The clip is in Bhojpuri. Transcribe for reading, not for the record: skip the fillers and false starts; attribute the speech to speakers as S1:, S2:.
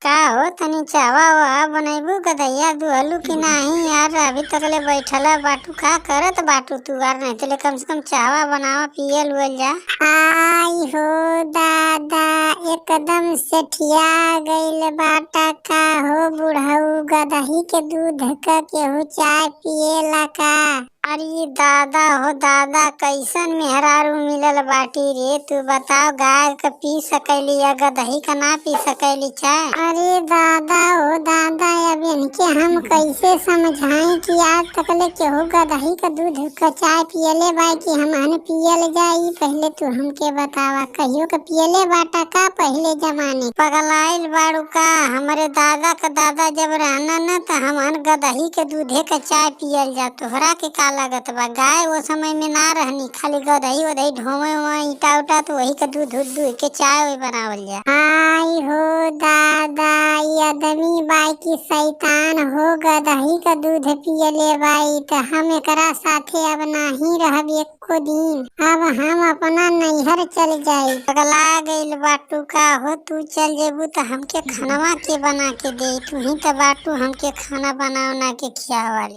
S1: का हो तनी चावा वावा बनैबू गदैया दुहलू की नाही यार? अभी तकले बैठल बाटू, का करत बाटू तू यार? नहीं तले कम से कम चावा बनावा, पियल उयल जा।
S2: आई हो दादा, एकदम सेठिया गइल बाटा। का हो बुढ़ऊ, गदही के दूध क केहू चाय पिएला का?
S1: अरे दादा हो दादा, कैसन मेहरारू मिलल बाटी रे? तू बताओ, गाय क पी सकैली या गदही का ना पी सकैली चाय?
S2: अरे दादा हो दादा, अब इनके हम कैसे समझाएं कि आज तकले केहू गदही का दूध क चाय पियले बा कि हमहन पियल जाई? पहले तू हमके बतावा, कहियो के पियले बाटा का पहले जमाने?
S1: पगलाइल बाड़ू का? हमरे दादा का दादा जब रहना न त हमहन गदही के दूधे का चाय पियल जा। तोहरा के का लागत बा? गाय वो समय में ना रहनी, खाली गदही वदही ढोवे उवे ईटा उटा, तो वही का दूध उध दूध के चाय वही बनावल जा।
S2: आई हो दादा, ई आदमी बाई की शैतान हो? गदही का दूध पियले बाई त हम एकरा साथे अब नाही रहब एको दिन। अब हम अपना नैहर चल जाई।
S1: पगला गइल बाटू का हो? तू चल जेबू त हमके खानवा के बना के दे? तू ही त बाटू हमके खाना बना उना के खियावाली।